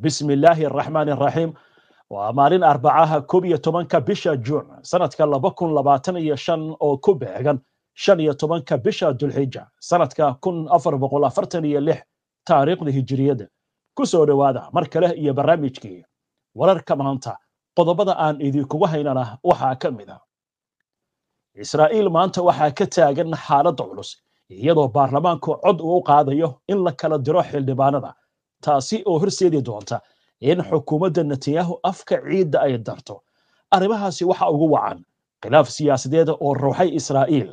Bismillaahi araxmaani araxiim. Waa maalin Arbacaha, 11-ka bisha Juun sanadka 2025, oo ku beegan 15-ka bisha Dulxija sanadka 1446 taariikhda Hijiriyadda. Ku soo dhowaada mar kale iyo barnaamijkii Wararka Maanta. Qodobada aan idinkugu haynana waxaa ka mid a: Israa'iil maanta waxaa ka taagan xaaladda culus, iyadoo baarlamaanku cod uu qaadayo in la kala diro xildhibaanada, taasi oo horseedi doonta in xukuumadda Netanyahu afka ciidda ay darto. Arrimahaasi waxa ugu wacan khilaaf siyaasadeed oo ruuxay Israa'iil,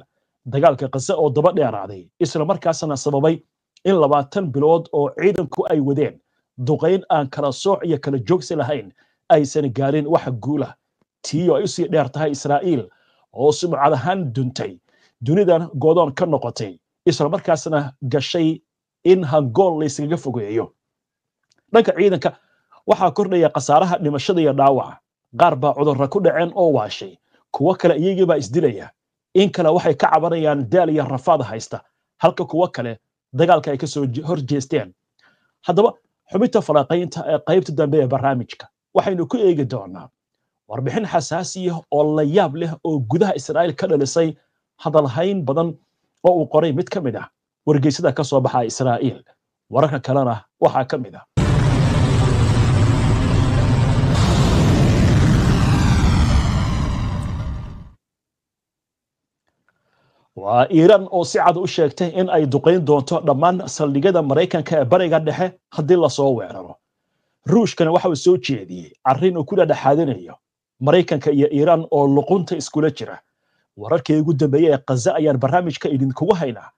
dagaalka Qase oo daba dheeraaday, isla markaasna sababay in 20 bilood oo ciidanku ay wadeen duqayn aan kala sooc iyo kala joogsi lahayn aysan gaarin wax guulah, tiiyo ay usii dheer tahay Israa'iil oo sumcad ahaan duntay, dunidan godoon ka noqotay, isla markaasna gashay in hangool layskaga fogeeyo. Dhanka ciidanka waxaa kordhaya khasaaraha dhimashada iyo dhaawaca. Qaar baa cudurra ku dhaceen oo waashay, kuwo kale iyagii baa isdilaya, in kale waxay ka cabanayaan daal iyo rafaad haysta, halka kuwo kale dagaalka ay ka soo hor jeesteen. Haddaba xubinta falanqaynta ee qaybta dambe ee barnaamijka waxaynu ku eegi doonaa warbixin xasaasiya oo la yaab leh oo gudaha Israa'iil ka dhalisay hadalhayn badan oo uu qoray mid ka mid ah wargeysada ka soo baxa Israa'iil. Wararka kalena waxaa ka mid ah: Waa Iiraan oo si cad u sheegtay in ay duqayn doonto dhammaan saldhigyada Maraykanka ee Bariga Dhexe haddii lasoo weeraro. Ruushkana waxa uu soo jeediyey arrin uu ku dhadhexaadinayo Maraykanka iyo Iiraan oo luqunta iskula jira. Wararkii ugu dambeeyey ee Khaza ayaan barnaamijka idinkugu haynaa.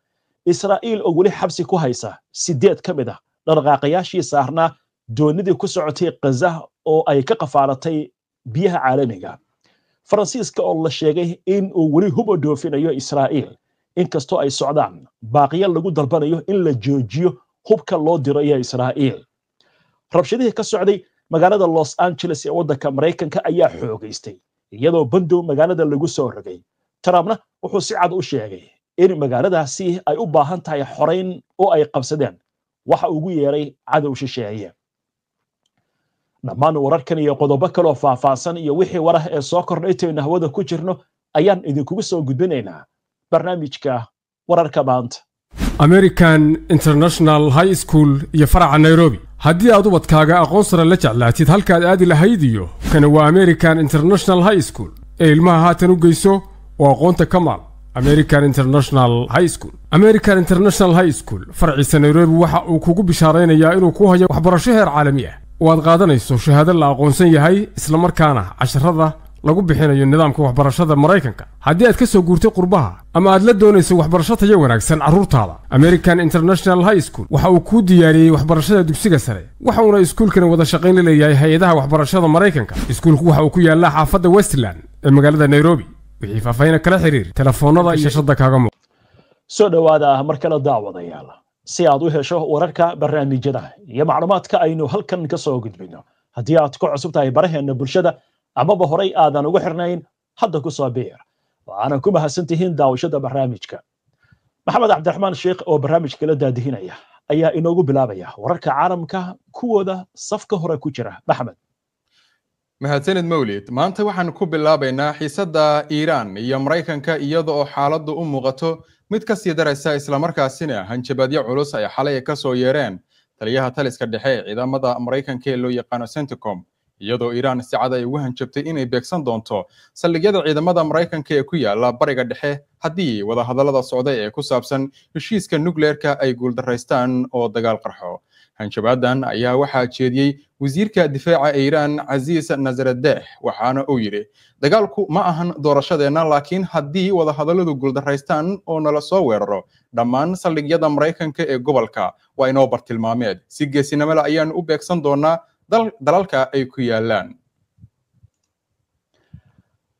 Israa'iil oo weli xabsi ku haysa 8 ka mid ah dhaqaaqayaashii saarnaa doonidii ku socotay Khaza oo ay ka qafaalatay biyaha caalamiga. Faransiiska oo la sheegay in uu weli hub u dhoofinayo Israa'iil, inkastoo ay socdaan baaqiyo lagu dalbanayo in la joojiyo hubka loo dirayo Israa'iil. Rabshadihii ka socday magaalada Los Angeles ee waddanka Maraykanka ayaa xoogaystay, iyadoo bandow magaalada lagu soo rogay. Trumpna wuxuu si cad u sheegay in magaaladaasi ay u baahan tahay xorayn oo ay qabsadeen waxa ugu yeeray cadow shisheeye. Dhammaan wararkan iyo qodobo kaloo faahfaahsan iyo wixii warah ee soo kordhay intaynu hawada ku jirno ayaan idinkugu soo gudbinaynaa barnaamijka Wararka Maanta. American International High School iyo faraca Nairobi. Haddii aad ubadkaaga aqoon sare la jeclaatid halkaad aadi lahayd iyo kana waa American International High School ee ilmaha haatan u geyso oo aqoonta ka maal. American International High School. American International High School farciisa Nairobi waxa uu kugu bishaaraynayaa inuu ku hayo waxbarasho heer caalami ah oo aad qaadanayso shahaado la aqoonsan yahay, islamarkaana casharada lagu bixinayo nidaamka waxbarashada Maraykanka. Haddii aad ka soo guurtay qurbaha ama aad la doonayso waxbarasho tayo wanaagsan carruurtaada, American International High School waxa uu kuu diyaariyey waxbarashada dugsiga sare, waxa uuna iskuulkani wada shaqayn la leeyahay hay-adaha waxbarashada Maraykanka. Iskuulku waxa uu ku yaallaa xaafadda Westland ee magaalada Nairobi. Wixii faahfaahin kala xiriir telefoonada iyo shashada kaaga muuqda. Soo dhowaada mar kale, daawadayaal. Si aad u hesho wararka, barnaamijyada iyo macluumaadka aynu halkan ka soo gudbino, haddii aad ku cusub tahay baraheenna bulshada amaba horay aadan ugu xirnayn, hadda ku soo biir. Waxaanan ku mahadsan tihiin daawashada barnaamijka. Maxamed Cabdiraxmaan Sheekh oo barnaamijka la daadihinaya ayaa inoogu bilaabaya wararka caalamka kuwooda safka hore ku jira. Maxamed. Mahadsanid, Mawlid. Maanta waxaan ku bilaabaynaa xiisadda Iiraan iyo Maraykanka, iyada oo xaaladdu u muuqato mid ka sii daraysa, islamarkaasina hanjabaadyo culus ay xalay ka soo yeereen taliyaha taliska dhexe ee ciidamada Maraykanka ee loo yaqaano CENTCOM, iyadoo Iiraan si cad ay ugu hanjabtay inay beegsan doonto saldhigyada ciidamada Maraykanka ee ku yaala Bariga Dhexe haddii wadahadallada socda ee ku saabsan heshiiska nukleerka ay guuldaraystaan oo dagaal qarxo. Hanjabaadan ayaa waxaa jeediyey wasiirka difaaca Iiraan, Casiis Nasaradeh, waxaana uu yidhi: "Dagaalku ma ahan doorashadeenna, laakiin haddii wadahadalladu guuldaraystaan oo nala soo weeraro, dhammaan saldhigyada Maraykanka ee gobolka waa inoo bartilmaameed. Si geesinimo leh ayaanu u beegsan doonaa dalalka ay ku yaalaan."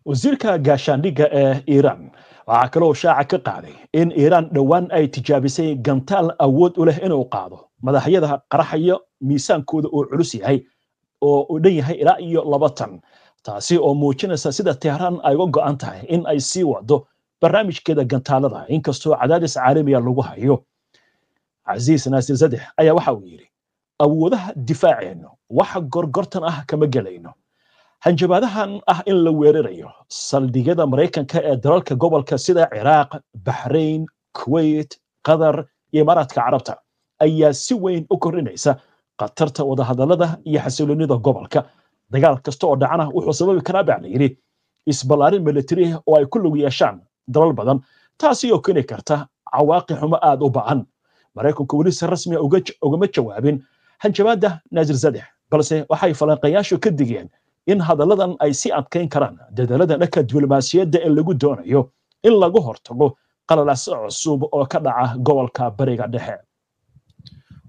Wasiirka gaashaandhigga ee Iiraan waxaa kaloo shaaca ka qaaday in Iiraan dhowaan ay tijaabisay gantaal awood u leh inuu qaado madaxyada qaraxaya miisaankooda uu culus yahay oo uu dhan yahay ilaa iyo 2 tan, taasi oo muujinaysa sida Tehraan ay uga go'an tahay in ay sii wado barnaamijkeeda gantaalada, inkastoo cadaadis caalamiya lagu hayo. Casiis Naasir Sadex ayaa waxa uu yidhi: "Awoodaha difaaceennu Wax gorgortan ah kama gelayno. Hanjabaadahan ah in la weerarayo saldhigyada Maraykanka ee dalalka gobolka sida Ciraaq, Baxrayn, Kuwait, Qatar iyo Imaaraadka Carabta ayaa si weyn u kordhinaysa khatarta wadahadallada iyo xasiloonida gobolka. Dagaal kasta oo dhacana wuxuu sababi karaa, baa la yidhi, isballaarin militari oo ay ku lug yeeshaan dalal badan, taasi oo keeni karta cawaaqi xumo aad u ba'an. Maraykanku weli si rasmiya ugama jawaabin hanjabaadda Naasir Zadex, balse waxay falanqayaashu ka digeen in hadalladan ay si adkayn karaan dadaalada dhanka diblomaasiyadda ee lagu doonayo in lagu hortago qalalaas cusub oo ka dhaca gobolka Bariga Dhexe.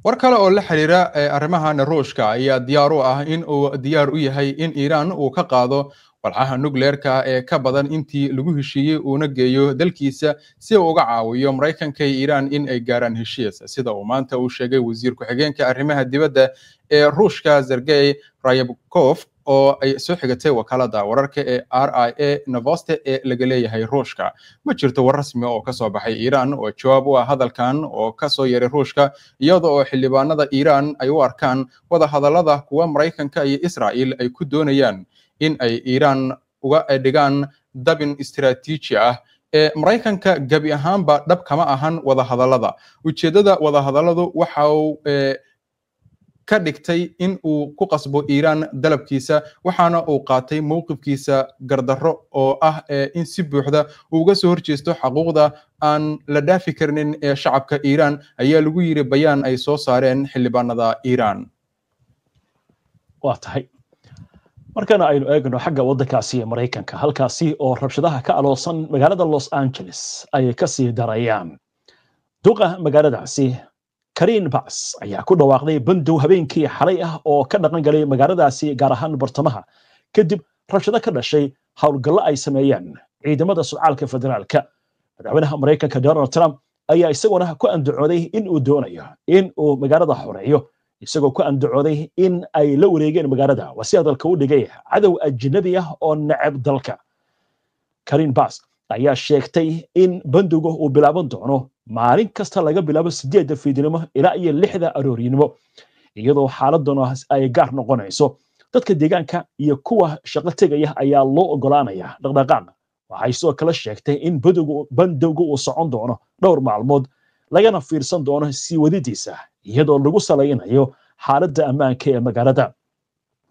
War kale oo la xiriira arrimahan, Ruushka ayaa diyaar u ah in uu diyaar u yahay in Iiraan uu ka qaado walxaha nukleerka ee ka badan intii lagu heshiiyey, uuna geeyo dalkiisa si uu uga caawiyo Maraykanka iyo Iiraan in ay gaaraan heshiis, sida uu maanta uu sheegay wasiir ku-xigeenka arrimaha dibadda ee Ruushka Sergey Ryabkov, oo ay soo xigatay wakaalada wararka ee RIA Novosti ee laga leeyahay Ruushka. Ma jirto war rasmi oo ka soo baxay Iiraan oo jawaab u ah hadalkan oo ka soo yeeray Ruushka, iyada oo xildhibaanada Iiraan ay u arkaan wada hadallada kuwa Maraykanka iyo Israa'il ay ku doonayaan in ay Iiraan uga dhigaan dabin istiraatiiji ah. Ee Maraykanka gebi ahaanba dhab kama ahan wada hadallada. Ujeeddada wada hadalladu waxa uu ka dhigtay in uu ku qasbo Iiraan dalabkiisa, waxaana uu qaatay mowqifkiisa gardarro oo ah in si buuxda uu uga soo horjeesto xaquuqda aan la dhaafi karnin ee shacabka Iiraan, ayaa lagu yiri bayaan ay soo saareen xildhibaanada Iiraan. Waa tahay. Markana aynu eegno xagga waddankaasi ee Maraykanka, halkaasi oo rabshadaha ka aloosan magaalada Los Angeles ay ka sii darayaan. Duqa magaaladaasi Karen Bass ayaa ku dhawaaqday bandow habeenkii xalay ah oo ka dhaqan galay magaaladaasi, gaar ahaan bartamaha, kadib rabshado ka dhashay howlgallo ay sameeyeen ciidamada socdaalka federaalka. Madaxweynaha Maraykanka Donald Trump ayaa isaguna ku andacooday in uu doonayo in uu magaalada xoreeyo, isagoo ku andacooday in ay la wareegeen magaalada, waa si hadalka u dhigay, cadow ajnabi ah oo neceb dalka. Karen Bass ayaa sheegtay in bandowga uu bilaaban doono maalin kasta laga bilaabo 8-da fiidnimo ilaa iyo 6-da aroornimo, iyadoo xaaladuna ay gaar noqonayso. Dadka deegaanka iyo kuwa shaqo tegaya ayaa loo ogolaanaya dhaqdhaqaaq. Waxay sidoo kale sheegtay in bandowga uu socon doono dhowr maalmood, lagana fiirsan doono sii wadidiisa iyadoo lagu salaynayo xaaladda ammaanka ee magaalada.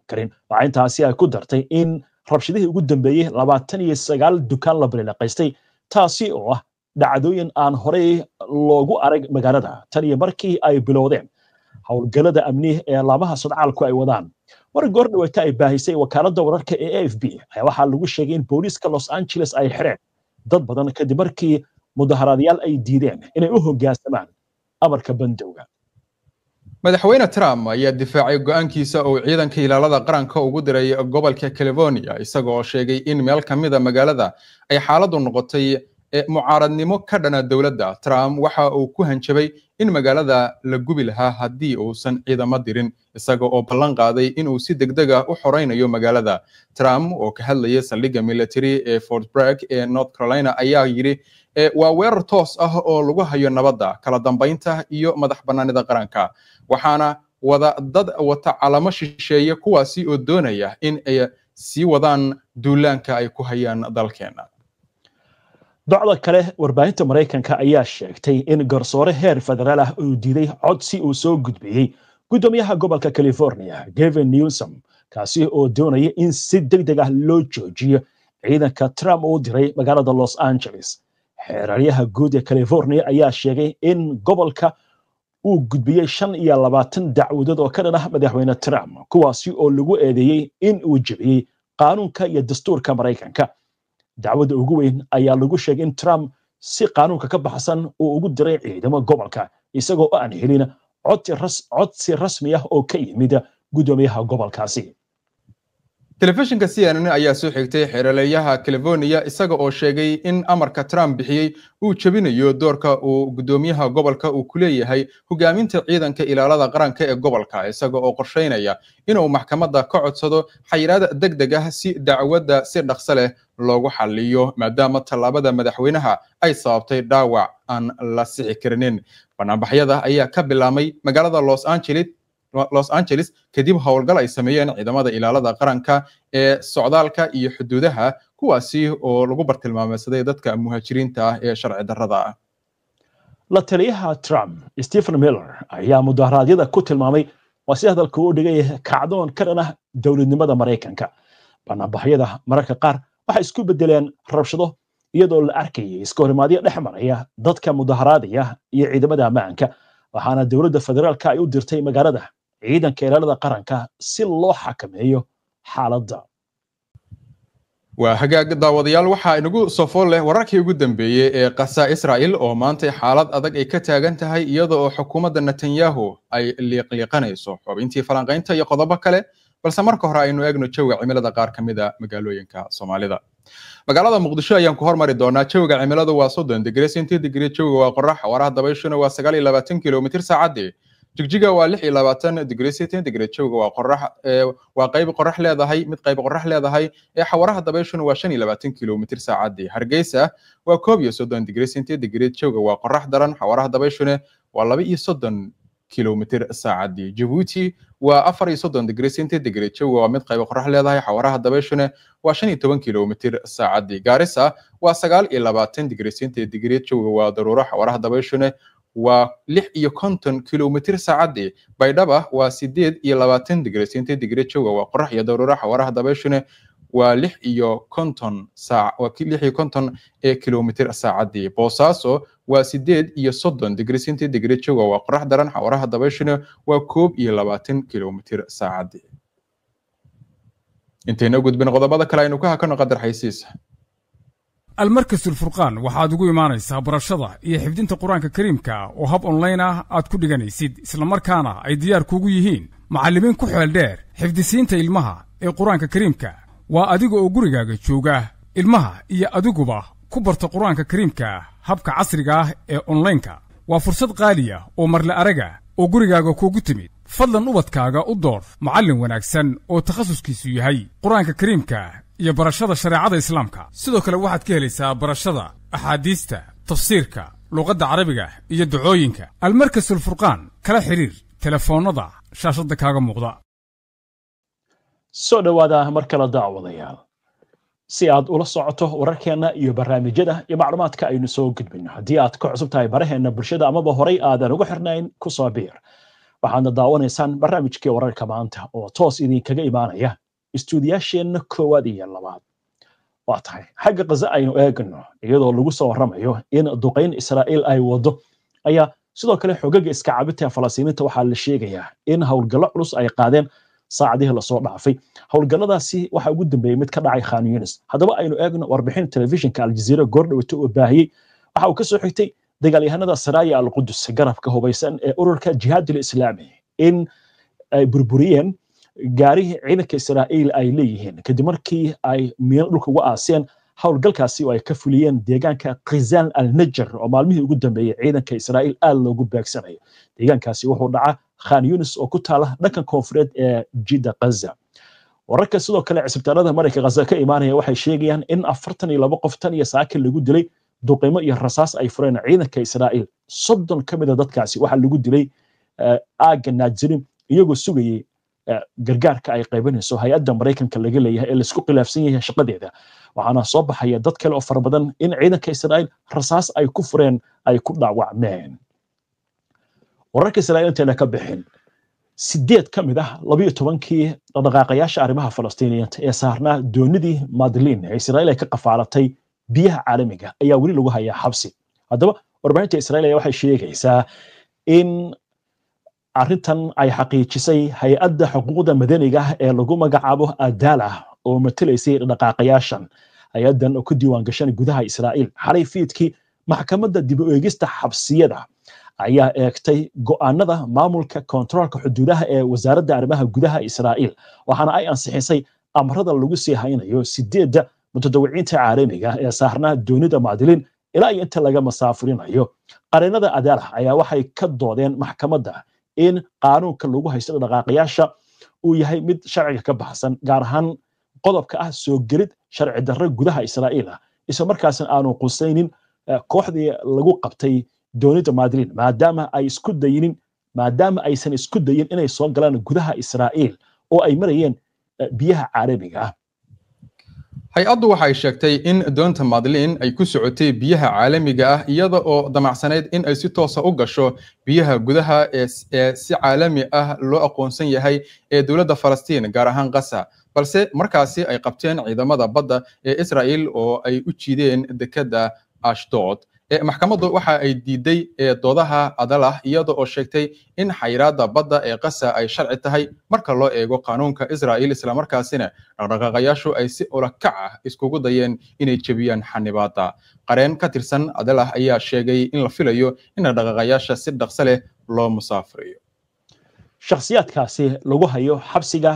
Karen waxaa intaasi ay ku dartay in rabshadihii ugu dambeeyey 29 dukaan la bililiqaystay, taasi oo ah dhacdooyin aan horey loogu arag magaalada tan iyo markii ay bilowdeen howlgallada amni ee laamaha sodcaalku ay wadaan. War goor dhaweyta ay baahisay wakaaladda wararka ee AFP ayaa waxaa lagu sheegay in booliiska Los Angeles ay xireen dad badan kadib markii mudaharaadayaal ay diideen inay u hoggaansamaan amarka bandowga. Madaxweyne Trump ayaa difaacay go'aankiisa uu ciidanka ilaalada qaranka ugu diray gobolka California, isagoo sheegay in meel ka mida magaalada ay xaaladdu noqotay mucaaradnimo ka dhana dowladda. Trump waxa uu ku hanjabay in magaalada la gubi lahaa haddii uusan ciidamo dirin, isaga oo ballan qaaday inuu si degdeg ah u xoreynayo magaalada. Trump oo ka hadlayay saldhigga military ee Fort Bragg ee North Carolina ayaa yidhi: "Waa weerar toos ah oo lagu hayo nabadda, kala dambaynta iyo madax bannaanida qaranka, waxaana wada dad wata calamo shisheeye, kuwaasi oo doonaya in ay sii wadaan duulaanka ay ku hayaan dalkeena." Docda kale, warbaahinta Maraykanka ayaa sheegtay in garsoore heer federaal ah uu diiday codsi uu soo gudbiyey guddoomiyaha gobolka California Gavin Newsom, kaasi oo doonaya in si deg deg ah loo joojiyo ciidanka Trump uu diray magaalada Los Angeles. Xeeraryaha guud ee California ayaa sheegay in gobolka uu gudbiyey 25 dacwadood oo ka dhan ah madaxweyne Trump, kuwaasi oo lagu eedeeyey in uu jebiyey qaanuunka iyo dastuurka Maraykanka. Dacwadda ugu weyn ayaa lagu sheegay in Trump si qaanuunka ka baxsan uu ugu diray ciidamo gobolka, isagoo aan helin codsi rasmi ah oo ka yimid guddoomiyaha gobolkaasi. Telefishinka CNN ayaa soo xigtay xeeraleeyaha California isaga oo sheegay in amarka Trump bixiyey uu jebinayo doorka uu guddoomiyaha gobolka uu ku leeyahay hogaaminta ciidanka ilaalada qaranka ee gobolka, isaga oo qorsheynaya inuu maxkamadda ka codsado xayiraad deg deg ah si dacwadda si dhaqso leh loogu xalliyo, maadaama tallaabada madaxweynaha ay sababtay dhaawac aan la sixi karinin. Banaanbaxyada ayaa ka bilaamay magaalada Los Angeles. Los Angeles kadib howlgal ay sameeyeen ciidamada ilaalada qaranka ee socdaalka iyo xuduudaha, kuwaasi oo lagu bartilmaameysaday dadka muhaajiriinta ah ee sharci darrada ah. La taliyaha Trump Stephen Miller ayaa mudaharaadyada ku tilmaamay, waa si hadalka u dhigay, kacdoon ka dhan ah dowladnimada Maraykanka. Banaanbaxyada mararka qaar waxay isku bedeleen rabshado, iyadoo la arkayay iska horimaadyo dhex maraya dadka mudaharaadaya iyo ciidamada ammaanka, waxaana dowladda federaalka ay u dirtay magaalada ciidanka ilaalada qaranka si loo xakameeyo xaaladda. Waa hagaag daawadayaal, waxaa inagu soo fool leh wararkii ugu dambeeyey ee Qasa Israel oo maantay xaalad adag ay ka taagan tahay, iyada oo xukuumadda Netanyahu ay liiqliiqanayso, xubintii falanqaynta iyo qodobo kale, balse marka hore aynu eegno jawiga cimilada qaar ka mid a magaalooyinka Soomaalida. Magaalada Muqdisho ayaan ku hormari doonaa. Jawiga cimiladu waa 30 digrii centigrade, jawiga waa qorax, xawaaraha dabayshuna waa 29 kilomitir saacaddii. Jigjiga waa 26 digrii centigrade, jawiga waa qorax, waa qayb qorax leedahay, mid qayb qorax leedahay, ee xawaaraha dabayshuna waa 25 kilomitir saacaddii. Hargeysa waa 31 digrii centigrade, jawiga waa qorax daran, xawaaraha dabayshuna waa 32 kilomitir saacaddii. Jabuuti waa 34 digrii centigrade, jawiga waa mid qayb qorax leedahay, xawaaraha dabayshuna waa 15 kilomitir saacaddii. Gaarisa waa 29 digrii centigrade, jawiga waa daruuro, xawaaraha dabayshuna waa 56 kilomitir saacaddii. Baydhaba waa 28 digrii centigrade, jawiga waa qorax iyo daruuro, xawaaraha dabayshuna waa 56 saac, waa 56 ee kilomitir saacaddii. Boosaaso waa 38 digrii centigrade, jawiga waa qorax daran, xawaaraha dabayshuna waa 21 kilomitir saacaddii. Intayna gudbin qodobada kale, aynu ka hakano qadar xaysiisa. Almarkas Alfurqaan waxaad ugu imaanaysaa barashada iyo xifdinta Qur-aanka Kariimka oo hab online ah aad ku dhiganaysid, islamarkaana ay diyaar kugu yihiin macallimiin ku xeel dheer xifdisiinta ilmaha ee Qur-aanka Kariimka. Waa adiga oo gurigaaga jooga ilmaha iyo adiguba ku barta Qur-aanka Kariimka habka casriga ah ee onlaynka. Waa fursad qaaliya oo marle araga oo gurigaaga kuugu timid. Fadlan ubadkaaga u door macallin wanaagsan oo takhasuskiisu yahay Qur-aanka Kariimka iyo barashada shareecada Islaamka. Sidoo kale waxaad ka helaysaa barashada axaadiista, tafsiirka, luuqadda Carabiga iyo ducooyinka. Almarkas Alfurqaan kala xidhiir telefoonnada shaashadda kaaga muuqda. Soo dhowaada mar kale daawadayaal, si aad ula socoto wararkeenna iyo barnaamijyada iyo macluumaadka aynu soo gudbino. Haddii aad ka cusub tahay baraheenna bulshada amaba horay aadan ugu xirnayn, ku soo biir. Waxaadna daawanaysaan barnaamijkii Wararka Maanta oo toos idinkaga imaanaya istuudiyaasheenna koowaad iyo labaad. Waa tahay, xagga Qaza aynu eegno, iyadoo lagu soo warramayo in duqayn Israa'iil ay wado ayaa sidoo kale xogaga iska cabinta Falastiiniinta waxaa la sheegayaa in howlgallo culus ay qaadeen saacadihii lasoo dhaafay. Howlgalladaasi waxaa ugu dambeeyey mid ka dhacay Khan Yunis. Haddaba aynu eegno warbixin telefishinka Aljaziira goordhaweyto oo baahiyey. Waxa uu ka soo xigtay dagaalyahanada Saraaya Alqudus, garabka hubaysan ee ururka Jihaadul Islaami, in ay burburiyeen gaarihii ciidanka Israa'iil ay leeyihiin kadib markii ay miino dhulka uga aaseen. Howlgalkaasi oo ay ka fuliyeen deegaanka Khizaan Al Najar oo maalmihii ugu dambeeyey ciidanka Israa'iil aad loogu beegsanayo. Deegaankaasi wuxuu dhacaa Khan Yunis oo ku taala dhanka koonfureed ee Jidda Ghaza. Wararka sidoo kale cisbitaalada Marayka Ghaza ka imaanaya waxay sheegayaan in 42 qof tan iyo saaka lagu dilay duqeymo iyo rasaas ay fureen ciidanka Israa'iil. 30 ka mid a dadkaasi waxaa lagu dilay aagga Naazirin, iyagoo sugayay gargaarka ay qaybinayso hay-adda Maraykanka laga leeyahay ee laisku khilaafsan yahay shaqadeeda. Waxaana soo baxaya dad kale oo fara badan in ciidanka Israa'iil rasaas ay ku fureen ay ku dhaawacmeen. Wararka Israa'iil intayna ka bixin, 8 ka mid ah 12-kii dhaqdhaqaaqayaasha arrimaha Falastiiniyiinta ee saarnaa doonidii Madlin ee Israa'iil ay ka qafaalatay biyaha caalamiga ayaa weli lagu hayaa xabsi. Haddaba warbaahinta Israa'iil ayaa waxay sheegaysaa in arrintan ay xaqiijisay hay-adda xuquuqda madaniga ah ee lagu magacaabo Adalah oo matalaysay dhaqaaqayaashan. Hay-addan oo ku diiwaan gashan gudaha Israa'iil, xalay fiidkii maxkamadda dib u eegista xabsiyada ayaa eegtay go'aanada maamulka kontaroolka xuduudaha ee wasaaradda arrimaha gudaha Israa'iil, waxaana ay ansixisay amrada lagu sii haynayo 8-da mutadawiciinta caalamiga ee saarnaa doonida Maadilin ilaa iyo inta laga masaafurinayo. Qareenada Adalah ayaa waxay ka doodeen maxkamadda in qaanuunka lagu haysto dhaqaaqayaasha uu yahay mid sharciga ka baxsan, gaar ahaan qodobka ah soo gelid sharci darro gudaha Israa'iil ah, isla markaasna aanu qusaynin kooxdii lagu qabtay doonida Maadilin, maadaama ay isku dayinin maadaama aysan isku dayin inay soo galaan gudaha Israa'iil oo ay marayeen biyaha caalamiga ah. Hay-addu waxay sheegtay in doonta Madlin ay ku socotay biyaha caalamiga ah iyada oo damacsanayd in ay si toosa u gasho biyaha gudaha ee si caalami ah loo aqoonsan yahay ee dowladda Falastiin, gaar ahaan Gaza, balse markaasi ay qabteen ciidamada badda ee Israa'iil oo ay u jiideen dekedda Ashdod. Maxkamaddu waxa ay diiday doodaha Adalah iyada oo sheegtay in xayiraadda badda ee Gaza ay sharci tahay marka loo eego qaanuunka Israa'iil, islamarkaasina dhaqdhaqaaqayaashu ay si ula kac ah iskugu dayeen inay jebiyaan xanibaadda. Qareen ka tirsan Adalah ayaa sheegay in la filayo in dhaqdhaqaaqayaasha si dhaqso leh loo musaafiriyo. Shakhsiyaadkaasi lagu hayo xabsiga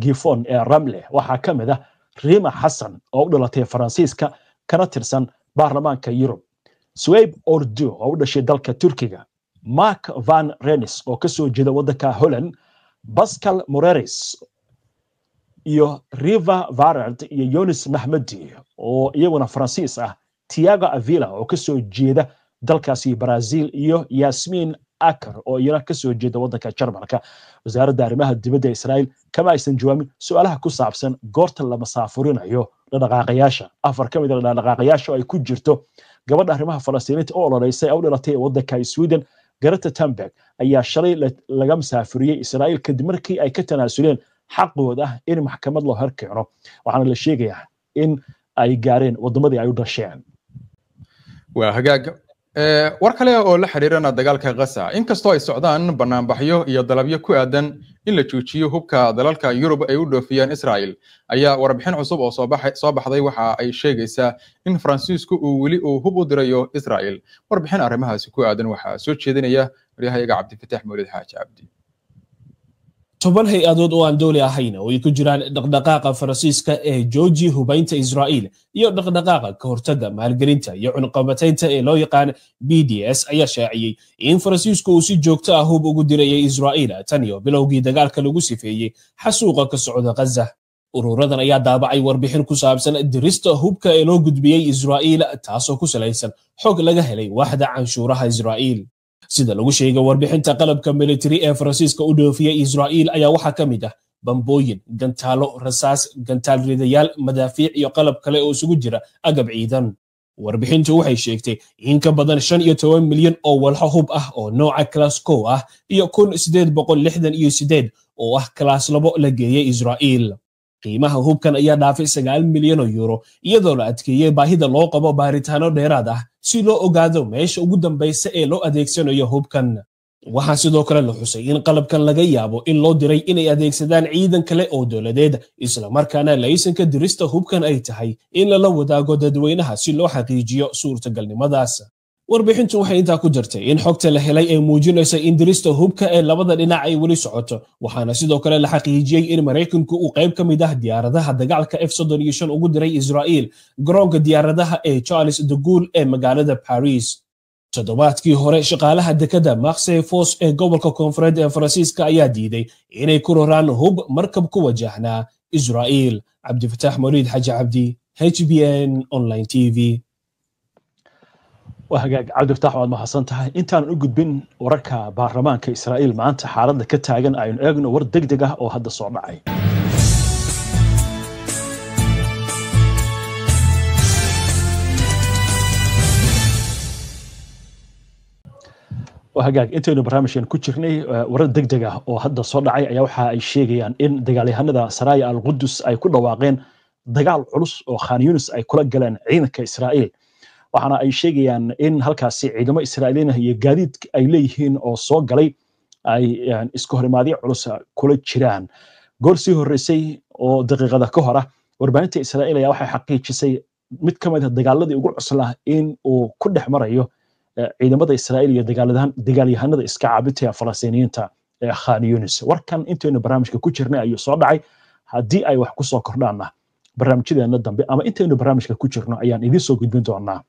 Gifon ee Ramle waxaa ka mid ah Rima Xasan oo u dhalatay Faransiiska kana tirsan baarlamaanka Yurub, Suwayb Ordu oo u dhashay dalka Turkiga, Mark van Rennes oo ka soo jeeda waddanka Holland, Pascal Moreris iyo Riva Varard iyo Yonis Mahmadi oo iyaguna Faransiis ah, Tiago Avila oo ka soo jeeda dalkaasi Brazil iyo Yasmin Akar oo iyana ka soo jeeda waddanka Jarmalka. Wasaaradda arrimaha dibadda Israa'iil kama aysan jawaabin su'aalaha ku saabsan goorta la masaafurinayo dhaqaaqayaasha. Afar ka mid ah dhaqaaqayaasha oo ay ku jirto gabadha arrimaha Falastiiniinta oo ololeysay oo u dhalatay waddanka Sweden, Greta Thunberg, ayaa shalay laga masaafuriyey Israa'iil kadib markii ay ka tanaasuleen xaqooda ah in maxkamad loo horkeeno, waxaana la sheegayaa in ay gaareen waddamadii ay u dhasheen. Waa hagaag. War kale oo la xiriirana dagaalka Gaza, inkastoo ay socdaan banaanbaxyo iyo dalabyo ku aadan in la joojiyo hubka dalalka Yurub ay u dhoofiyaan Israel, ayaa warbixin cusub oo soo baxday waxa ay sheegaysaa in Faransiisku uu weli uu hub u dirayo Israel. Warbixin arrimahaasi ku aadan waxaa soo jeedinaya waryahayaga Cabdifataax Mawlid Xaaji Cabdi. 10 hay-adood oo aan dowli ahayn oo ay ku jiraan dhaqdhaqaaqa Faransiiska ee jooji hubaynta Israa'iil iyo dhaqdhaqaaqa ka hortagga maalgelinta iyo cunqabataynta ee loo yaqaan BDS ayaa shaaciyey in Faransiisku uu si joogto ah hub ugu dirayay Israa'iil tan iyo bilowgii dagaalka lagu sifeeyey xasuuqa ka socda Gaza. Ururadan ayaa daabacay warbixin ku saabsan dirista hubka ee loo gudbiyey Israa'iil, taasoo ku salaysan xog laga helay waaxda canshuuraha Israa'iil. Sida lagu sheegay warbixinta, qalabka military ee Faransiiska u dhoofiyey Israa'iil ayaa waxaa ka mid ah bambooyin, gantaalo, rasaas, gantaal ridayaal, madaafiic iyo qalab kale oo isugu jira agab ciidan. Warbixintu waxay sheegtay in ka badan 15 milyan oo walxo hub ah oo nooca class 1 ah iyo 1868 oo ah class 2 la geeyey Israa'iil. Qiimaha hubkan ayaa dhaafay 9 milyan oo euro, iyadoo la adkeeyey baahida loo qabo baaritaano dheeraad ah si loo ogaado meesha ugu dambaysa ee loo adeegsanayo hubkan. Waxaa sidoo kale la xusay in qalabkan laga yaabo in loo diray inay adeegsadaan ciidan kale oo dowladeed, islamarkaana laysanka dirista hubkan ay tahay in lala wadaago dadweynaha si loo xaqiijiyo suurtagalnimadaas. Warbixintu waxay intaa ku jirtay in xogta la helay ay muujinaysa in dirista hubka ee labada dhinac ay weli socoto, waxaana sidoo kale la xaqiijiyey in Maraykanku uu qayb ka mid ah diyaaradaha dagaalka F-35 ugu diray Israa'iil garoonka diyaaradaha ee Charles de Gaulle ee magaalada Paris. Toddobaadkii hore, shaqaalaha dekadda Marseille Fos ee gobolka koonfureed ee Faransiiska ayaa diiday inay ku roraan hub markab ku wajahnaa Israa'iil. Cabdifataax Mawliid Xaaji Cabdi, HBN Online TV. Waa hagaag, Cabdifataax, waad mahadsan tahay. Intaanan u gudbin wararka baarlamaanka Israa'iil maanta xaaladda ka taagan, aynu eegno war deg deg ah oo hadda soo dhacay. Waa hagaag, intaynu barnaamijkan ku jirnay warar deg deg ah oo hadda soo dhacay ayaa waxa ay sheegayaan in dagaalyahanada Saraya al-Qudus ay ku dhawaaqeen dagaal culus oo Khan Yunis ay kula galeen ciidanka Israa'iil, waxaana ay sheegayaan in halkaasi ciidamo Israa'iiliin ah iyo gaadiid ay leeyihiin oo soo galay ay isku horimaadyo culus kula jiraan. Goor sii horreysay oo daqiiqada ka hor ah, warbaahinta Israa'iil ayaa waxay xaqiijisay mid ka mid ah dagaaladii ugu cuslaa in uu ku dhex marayo ciidamada Israa'iil iyo dagaalyahanada iska caabinta ee Falastiiniyiinta ee Khan Yunis. Warkan intaynu barnaamijka ku jirnay ayuu soo dhacay. Haddii ay wax ku soo kordhaanna, barnaamijyadeena dambe ama intaynu barnaamijka ku jirno ayaan idiin soo gudbin doonaa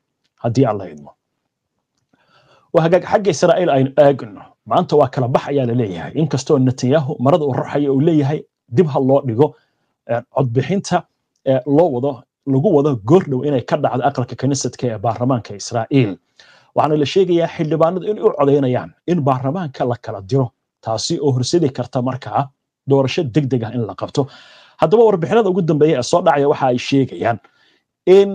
haddii Alla idmo. Waa hagaag, xagga Israa'iil aynu eegno. Maanta waa kala bax ayaa la leeyahay, inkastoo Netanyahu marada uu ruxayo uu leeyahay dib ha loo dhigo codbixinta loo wado lagu wado goordhow inay ka dhacdo aqalka kaniisadka ee baarlamaanka Israa'iil. Waxaana la sheegayaa xildhibaanadu in u codaynayaan in baarlamaanka la kala diro. Taasi oo horseedi karta markaa doorasho degdeg ah in la qabto. Haddaba warbixinada ugu dambeeya ee soo dhacaya waxa ay sheegayaan in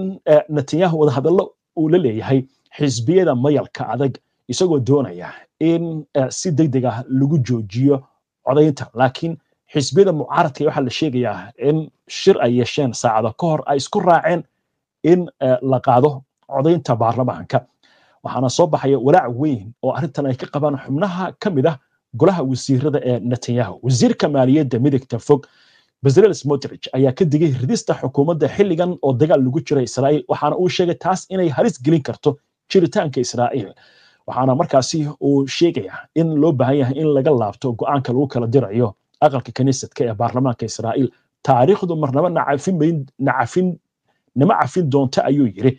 Netanyahu wadahadallo uu la leeyahay xisbiyada mayalka adag, isagoo doonaya in si degdeg ah lagu joojiyo codaynta. Laakiin xisbiyada mucaaradka waxaa la sheegayaa in shir ay yeesheen saacado ka hor ay isku raaceen in la qaado codaynta baarlamaanka. Waxaana soo baxaya walaac weyn oo arrintan ay ka qabaan xubnaha ka mid ah golaha wasiirada ee Netanyahu. Wasiirka maaliyadda midigta fog Bezalel Smotrich ayaa ka digay ridista xukuumadda xilligan oo dagaal lagu jira Israa'iil, waxaana uu sheegay taas inay halis gelin karto jiritaanka Israa'iil. Waxaana markaasi uu sheegayaa in loo baahan yahay in laga laabto go'aanka lagu kala dirayo aqalka kaniisadka ee baarlamaanka Israa'iil. Taariikhdu marnaba nacafin nama cafin doonto, ayuu yiri,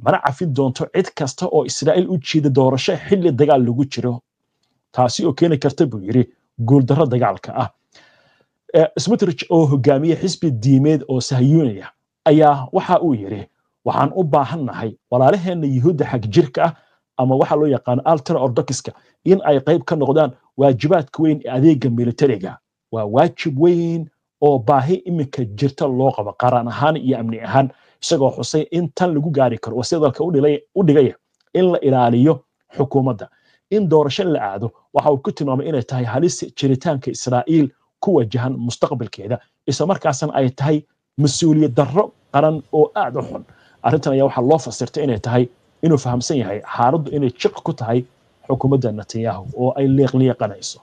mana cafin doonto cid kasta oo Israa'iil u jiida doorasho xilli dagaal lagu jiro, taasi oo keeni karta, buu yiri, guuldarro dagaalka ah. Smotrich oo hogaamiye xisbi diimeed oo Sahayuuniya ayaa waxa uu yiri, waxaan u baahannahay walaalaheenna Yuhuudda xag jirka ah ama waxa loo yaqaan ultra orthodox-ka in ay qayb ka noqdaan waajibaadka weyn ee adeega militariga. Waa waajib weyn oo baahi iminka jirta loo qabo qaran ahaan iyo amni ahaan, isagoo xusay in tan lagu gaari karo oo sida dalka u dhigaya in la ilaaliyo xukuumadda. In doorasho la aado waxa uu ku tilmaamay inay tahay halis jiritaanka Israa'iil ku wajahan mustaqbalkeeda, isla markaasna ay tahay mas-uuliyad darro qaran oo aad u xun. Arrintan ayaa waxaa loo fasirtay inay tahay inuu fahamsan yahay xaaladdu inay jiq ku tahay xukuumadda Netanyahu oo ay liiqliiqanayso.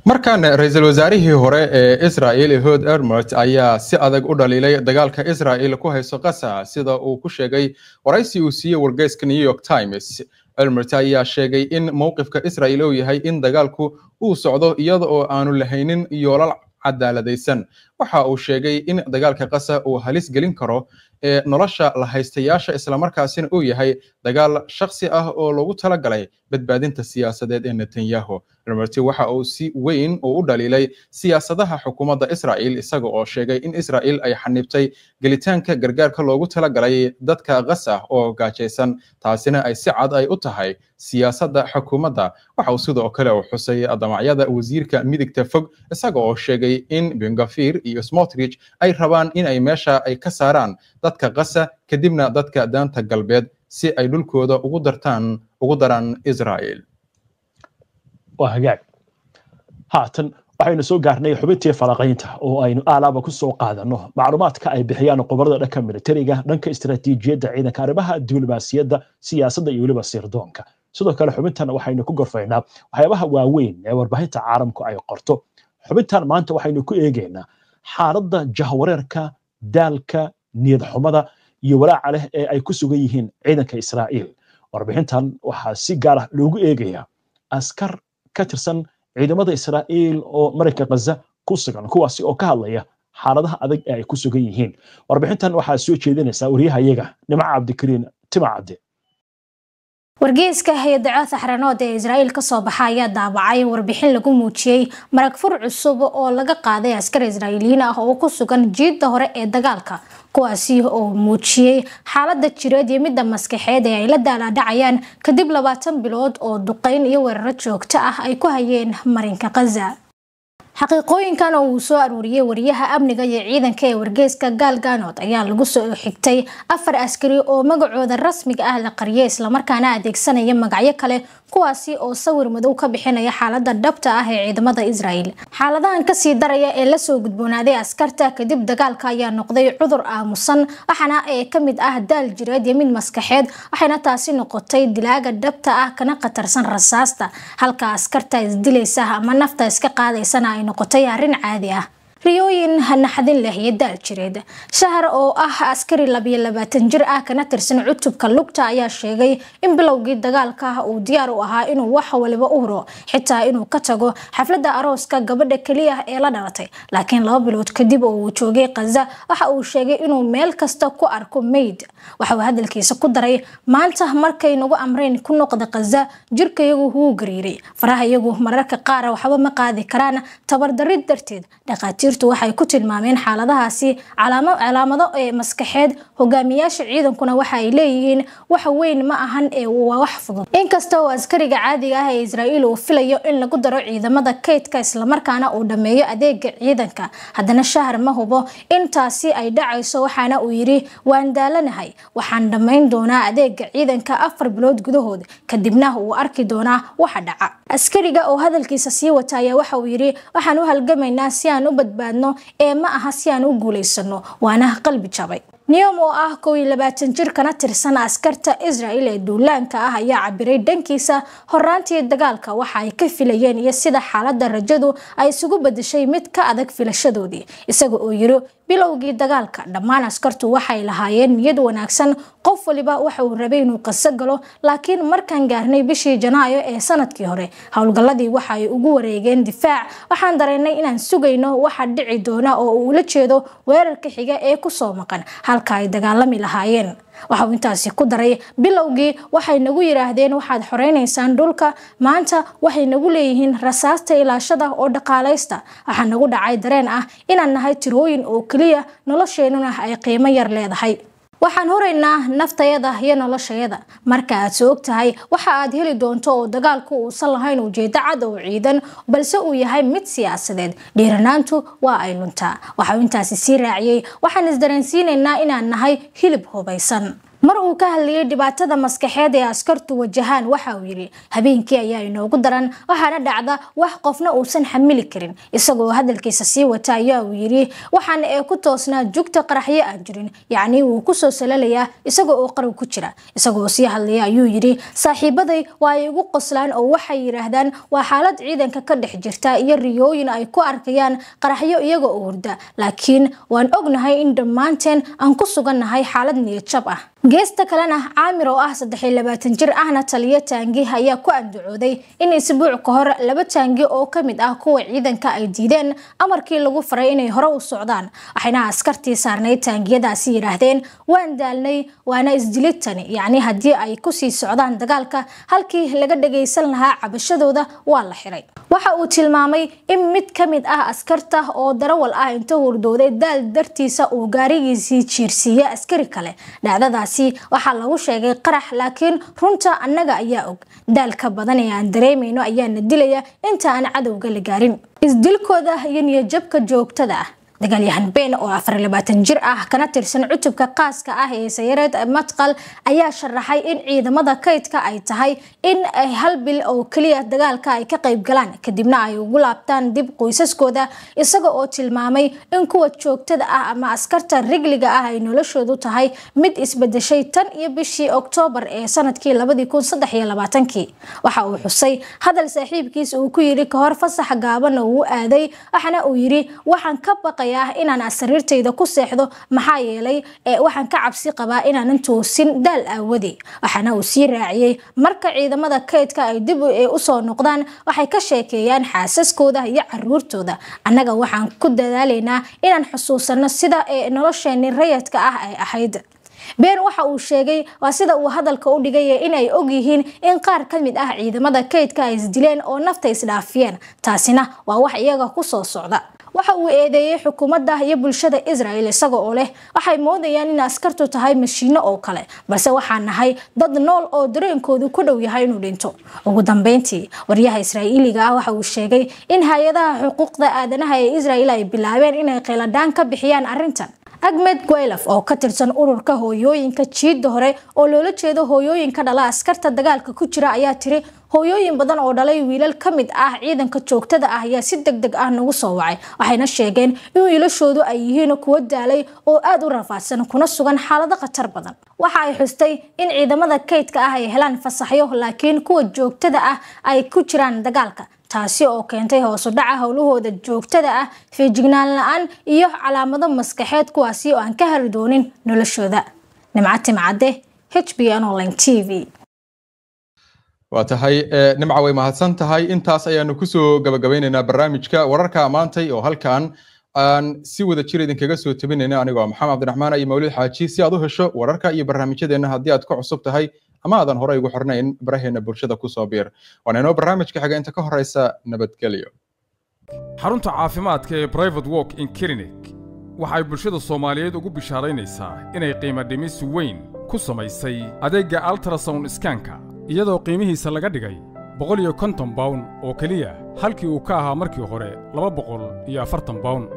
Markan ra-iisul wasaarihii hore ee Israel Ehud Olmert ayaa si adag u dhaliilay dagaalka Israel ku hayso Qasa, sida uu ku sheegay waraysi uu siiyey wargeyska New York Times. Olmert ayaa sheegay in mowqifka Israel uu yahay in dagaalku uu socdo iyada oo aanu lahaynin yoolal cadaaladaysan. Waxa uu sheegay in dagaalka Qasa uu halis gelin karo ee nolosha la haystayaasha, islamarkaasina uu yahay dagaal shakhsi ah oo loogu talagalay badbaadinta siyaasadeed ee Netanyahu. Olmert waxa uu si weyn uu u dhaliilay siyaasadaha xukuumadda Israel, isaga oo sheegay in Israel ay xanibtay gelitaanka gargaarka loogu talagalay dadka Qasa oo gaajaysan, taasina ay si cad ay u tahay siyaasadda xukuumadda. Waxa uu sidoo kale uu xusay damacyada wasiirka midigta fog, isaga oo sheegay in Ben-Gvir iyo Smotrich ay rabaan in ay meesha ay ka saaraan dadka Qasa, kadibna dadka Daanta Galbeed si ay dhulkooda ugu dartaan ugu daraan Israel. Waa hagaag. Haatan waxaynu soo gaarnay xubintii falaqaynta oo aynu aalaaba ku soo qaadanno macluumaadka ay bixiyaan khubarada dhanka militariga, dhanka istiraatiijiyadda ciidanka, arrimaha diblomaasiyadda, siyaasadda iyo weliba sirdoonka. Sidoo kale xubintan waxaynu ku gorfaynaa waxyaabaha waaweyn ee warbaahinta caalamku ay qorto. Xubintan maanta waxaynu ku eegaynaa xaaladda jahwareerka, daalka, niyad xumada iyo walaaca leh ee ay ku sugan yihiin ciidanka Israa'iil. Warbixintan waxaa si gaar ah loogu eegayaa askar ka tirsan ciidamada Israa'iil oo marinka Gaza ku sugan, kuwaasi oo ka hadlaya xaaladaha adag ee ay ku sugan yihiin. Warbixintan waxaa soo jeedinaysaa wariyahayaga Nimco Cabdikariin Timacadde. Wargeyska hay-adda Axranood ee Israa'iil ka soo baxa ayaa daabacay warbixin lagu muujiyey marag fur cusub oo laga qaaday askar Israa'iiliyiin ah oo ku sugan jiidda hore ee dagaalka, kuwaasi oo muujiyey xaaladda jireed iyo midda maskaxeed ee ay la daalaadhacayaan kadib 20 bilood oo duqeyn iyo weeraro joogto ah ay ku hayeen marinka Gaza. Xaqiiqooyinkan oo uu soo aruuriyey wariyaha amniga iyo ciidanka ee wargeyska Gaal Ganood ayaa lagu soo xigtay afar askari oo magacooda rasmiga ah la qariyay, islamarkaana adeegsanaya magacyo kale, kuwaasi oo sawir madow ka bixinaya xaaladda dhabta ah ee ciidamada Israel. Xaaladahan kasii daraya ee lasoo gudboonaaday askarta kadib dagaalka ayaa noqday cudur aamusan, waxaana ee kamid ah daal jireed iyo mid maskaxeed, waxayna taasi noqotay dilaaga dhabta ah kana khatarsan rasaasta, halka askarta isdilaysa ama nafta iska qaadaysana ay noqotay arrin caadi ah. Riyooyin naxdin leh iyo daal jireed. Shahar oo ah askari 22 jir ah kana tirsan cutubka lugta ayaa sheegay in bilowgii dagaalka uu diyaar u ahaa inuu wax waliba u huro, xitaa inuu ka tago xafladda arooska gabadha keliya ee la dhalatay. Laakiin 2 bilood kadib oo uu joogay Gaza, waxa uu sheegay inuu meel kasta ku arko meyd. Waxa uu hadalkiisa ku daray, maanta markay nagu amreen ku noqda Gaza, jirkayagu wuu gariiray, faraha iyagu mararka qaar waxba ma qaadi karaan tabardarri darteed. Dhakhaatiirtu Dhakhaatiirtu waxay ku tilmaameen xaaladahaasi calaamado ee maskaxeed. Hogaamiyaasha ciidankuna waxa ay leeyihiin wax weyn ma ahan ee waa wax fudud. Inkasta oo askariga caadiga ah ee Israa'iil uu filayo in lagu daro ciidamada kaydka islamarkaana uu dhammeeyo adeega ciidanka, haddana Shahar ma hubo in taasi ay dhacayso, waxaana uu yiri waan daalanahay, waxaan dhammayn doonaa adeega ciidanka 4 bilood gudahood, kadibna uu arki doonaa waxa dhaca. Askariga oo hadalkiisa sii wata ayaa waxa uu yiri waxaan u halgamaynaa si aan u badbaadno ee ma aha si aan u guulaysano, waana qalbi jabay. Niyom oo ah 21 jir kana tirsan askarta Israa'iil ee duulaanka ah ayaa cabiray dhankiisa horaantii dagaalka waxa ay ka filayeen iyo sida xaaladda rajadu ay isugu bedeshay mid ka adag filashadoodii, isaga oo yiri bilowgii dagaalka dhammaan askartu waxay lahaayeen niyad wanaagsan, qof waliba waxa uu rabay inuu qaso galo, laakiin markaan gaarnay bishii Janaayo ee sanadkii hore howlgalladii waxa ay ugu wareegeen difaac. Waxaan dareennay inaan sugayno waxa dhici doona oo uu ula jeedo weerarka xiga ee ku soo maqan halka ay dagaalami lahaayeen. Waxa uu intaasi ku daray bilowgii waxay nagu yiraahdeen waxaad xoreynaysaan dhulka, maanta waxay nagu leeyihiin rasaasta ilaashada oo dhaqaalaysta. Waxaa nagu dhacay dareen ah inaan nahay tirooyin oo kaliya, nolosheenuna ay qiimo yar leedahay. Waxaan horeynaa naftayada iyo noloshayada. Marka aad soo ogtahay waxa aad heli doonto oo dagaalku uusan lahayn ujeedo cad oo ciidan, balse uu yahay mid siyaasadeed, dhiiranaantu waa ay luntaa. Waxa uu intaasi sii raaciyay waxaan isdareensiinaynaa inaan nahay hilib hubaysan. Mar uu ka hadlayay dhibaatada maskaxeed ee askartu wajahaan waxa uu yiri habeenkii ayaa inoogu daran, waxaana dhacda wax qofna uusan xamili karin. Isagoo hadalkiisa sii wata ayaa uu yiri waxaan ee ku toosnaa jugta qaraxyo aan jirin, yacni wuu ku soo salalayaa isagoo oo qarow ku jira. Isagoo sii hadlaya ayuu yiri saaxiibaday waa ay igu qoslaan oo waxay yiraahdaan waa xaalad ciidanka ka dhex jirta iyo riyooyin ay ku arkayaan qaraxyo iyaga oo hurda, laakiin waan ognahay in dhammaanteen aan ku sugannahay xaalad niyad jab ah. Geesta kalena Caamir oo ah 23 jir ahna taliye taangi ayaa ku andacooday in isbuuc ka hor 2 taangi oo ka mid ah kuwa ciidanka ay diideen amarkii lagu faray inay hore u socdaan, waxayna askartii saarnayd taangiyadaasi yiraahdeen waan daalnay waana isdilitani, yacni haddii ay ku sii socdaan dagaalka halkii laga dhagaysan lahaa cabashadooda waa la xiray. Waxa uu tilmaamay in mid ka mid ah askarta oo darawal ah inta hurdooday daal dartiisa uu gaarigiisii jiirsiiyay askari kale. Dhacdadaasi waxaa lagu sheegay qarax, laakiin runta annaga ayaa og, daalka badan ee aan dareemayno ayaa na dilaya inta aan cadowga la gaarin. Isdilkooda iyo niyadjabka joogtada ah. Dagaalyahan Ben oo 24 jir ah kana tirsan cutubka qaaska ah ee Sayared Matqal ayaa sharaxay in ciidamada kaydka ay tahay in ay hal bil oo kaliya dagaalka ay ka qayb galaan kadibna ay ugu laabtaan dib qoysaskooda, isaga oo tilmaamay in kuwa joogtada ah ama askarta rigliga ah ay noloshoodu tahay mid isbedeshay tan iyo bishii Oktoobar ee sanadkii 2023. Waxa uu xusay hadal saaxiibkiis uu ku yiri ka hor fasax gaaban oo uu aaday, waxaana uu yiri waxaan ka baqay inaan sariirtayda ku seexdo, maxaa yeelay waxaan ka cabsi qabaa inaanan toosin daal aawadi. Waxaana uu sii raaciyay marka ciidamada kaydka ay dib u soo noqdaan waxay ka sheekeeyaan xaasaskooda iyo caruurtooda, annaga waxaan ku dadaalaynaa inaan xusuusano sida nolosheenii rayadka ah ay ahayd. Ben waxa uu sheegay waa sida uu hadalka u dhigay in ay og yihiin in qaar ka mid ah ciidamada kaydka ay isdileen oo nafta isdhaafiyeen, taasina waa wax iyaga ku soo socda. Waxa uu eedeeyay xukuumadda iyo bulshada Israa'iil isaga oo leh waxay moodayaan in askartu tahay mashiino oo kale, balse waxaan nahay dad nool oo dareenkoodu ku dhow yahay inuu dhinto. Ugu dambeyntii wariyaha Israa'iiliga ah waxa uu sheegay in hay'adaha xuquuqda aadanaha ee Israa'iil ay bilaabeen inay qayladhaan ka bixiyaan arrintan. Ahmed Gwailaf oo ka tirsan ururka hooyooyinka jiidda hore oo loola jeedo hooyooyinka dhala askarta dagaalka ku jira ayaa tiri hooyooyin badan oo dhalay wiilal ka mid ah ciidanka joogtada ah ayaa si degdeg ah nagu soo wacay, waxayna sheegeen in wiilashoodu ay yihiin kuwo daalay oo aad u rafaadsan kuna sugan xaalado khatar badan. Waxa ay xustay in ciidamada kaydka ah ay helaan fasaxyo, laakiin kuwa joogtada ah ay ku jiraan dagaalka, taasi oo keentay hoos u dhaca howlahooda joogtada ah, feejignaan la'aan iyo calaamado maskaxeed kuwaasi oo aan ka hari doonin noloshooda. Nimco Timcade, HBN Online TV. Waa tahay Nimca, way mahadsan tahay. Intaas ayaanu kusoo gabagabeynaynaa barnaamijka wararka maantay oo halkan aan si wada jir idinkaga soo tabinayna anigoo Maxamed Cabdiraxmaan iyo Mawlid Xaaji. Si aad u hesho wararka iyo barnaamijyadeena haddii aad ku cusub tahay ama aadan horey ugu xirnayn baraheena bulshada kusoo biir. Waana inoo barnaamijka xiga, inta ka horeysa nabadgelyo. Xarunta caafimaadka ee Private Walk in Clinic waxay bulshada Soomaaliyeed ugu bishaaraynaysaa inay qiimo dhimis weyn ku samaysay adeegga ultrasound scanka, iyadoo qiimihiisa laga dhigay £150 oo keliya, halkii uu ka ahaa markii hore £240.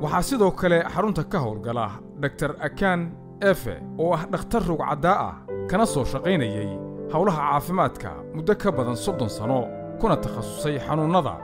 Waxaa sidoo kale xarunta ka howlgala Dr Akan Efe, oo ah dhakhtar rugcaddaa ah, kana soo shaqaynayay howlaha caafimaadka muddo ka badan 30 sano, kuna takhasusay xanuunnada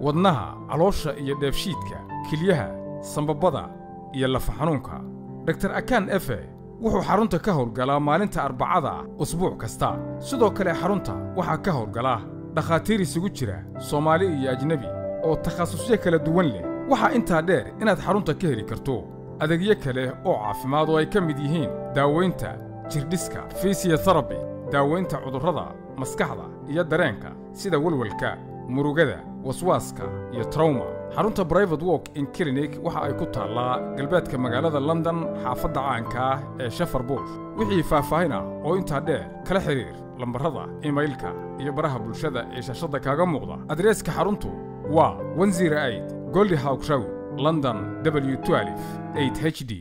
wadnaha, caloosha iyo dheefshiidka, kilyaha, sambabada iyo lafa xanuunka. Dr Akan Efe wuxuu xarunta ka howlgalaa maalinta Arbacada usbuuc kasta. Sidoo kale xarunta waxaa ka howlgala dhakhaatiir isugu jira Soomaali iyo ajnebi oo takhasusyo kala duwan leh. Waxaa intaa dheer inaad xarunta ka heli karto adeegyo kale oo caafimaad oo ay ka mid yihiin daawaynta jirdhiska, physiotherapy, daawaynta cudurrada maskaxda iyo dareenka sida walwalka, murugada, waswaaska iyo trauma. Xarunta Private Walk in Clinic waxa ay ku taallaa galbeedka magaalada London, xaafadda caanka ah ee Shepherd's Bush. Wixii faahfaahin ah oo intaa dheer, kala xiriir lambarrada, imailka iyo baraha bulshada ee shaashadda kaaga muuqda. Adreeska xaruntu waa 108 Goldhawk Road, London W12 8HD.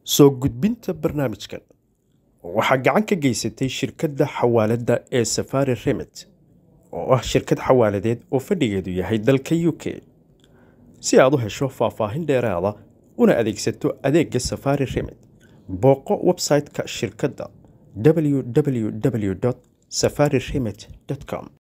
Soo gudbinta barnaamijkan waxaa gacan ka geysatay shirkadda xawaaladda ee Safari Remit, oo ah shirkad xawaaladeed oo fadhigeedu yahay dalka UK. Si aad u hesho faahfaahin dheeraada una adeegsato adeegga Safari Remit, booqo website-ka shirkadda www Safari Remit com.